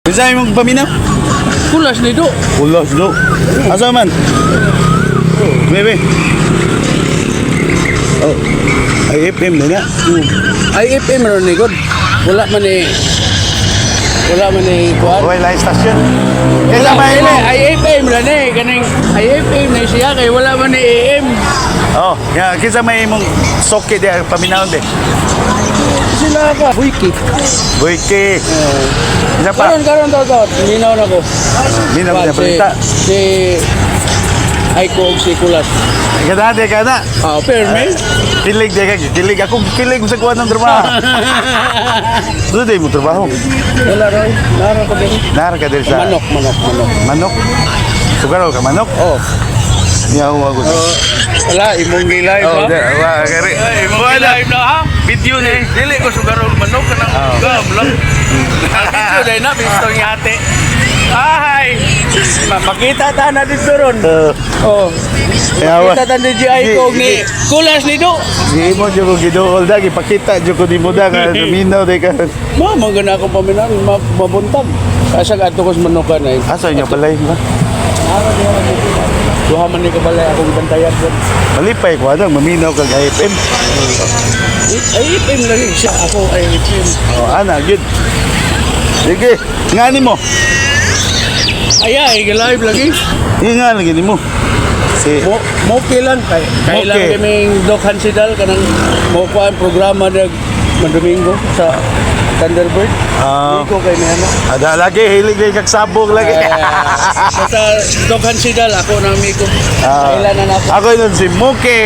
Unsa imong paminaw? Kulas ni do. Ulos do. Asa man? Bebe. Oh. IFM na na. IFM ron ni god. Wala man ni kuan. Way line station. Kaysa may mo. IFM ra ni kaning IFM na siya kay wala man ni AM. Oh, ya kinsa may imong socket diha paminawon de. Sila ka. Wiki. Boyke. Isa pa. Karon karon to to. Minaw na ko. Minaw na Si, balita. si Aiko og si Kulas. Kada de kada. Ah, perme. Kilig de ka, kilig ako, kilig sa kuan ng trabaho. Doon day mo trabaho. Wala roy. Nara ko din. Nara ka diri sa Manok, manok, manok. Manok. Sugaro ka manok. Oh. Niya ako. Wala imong gilay Oh, ba? de, wa kari. Imong gilay na ha. Video ni. Dili ko sugarol manok kanang gam lang. Video dai na bisto ni ate. Ay! Makita ta na dito ron. Oh. Yawa. Makita ta ni GI ko ni Kulas ni do. Di mo jud ko giduol da, gipakita jud ko nimo da nga minaw day ka. Ma man gana akong paminaw, mabuntag. Asa ka ato ko sa manukan ay. Asa inyo balay ba? Duha man ni kabalay akong bantayan doon. Malipay ko adang maminaw kag IFM. Ay, IFM lagi siya ako ay IFM. Oh, ana gid. Sige, ngani mo. Ay ay live lagi. Sige nga lagi nimo. Si Mo mo lang kay kay lang Moke. kaming Doc Hansidal kanang mo kuan programa nag Mandomingo sa Thunderbird. Ah. Di ko kay may ano. Ada lagi hilig lagi kag sabog lagi. Basta Doc Hansidal ako nang miko. Ah. Kailan na nako. Ako yun si Muki.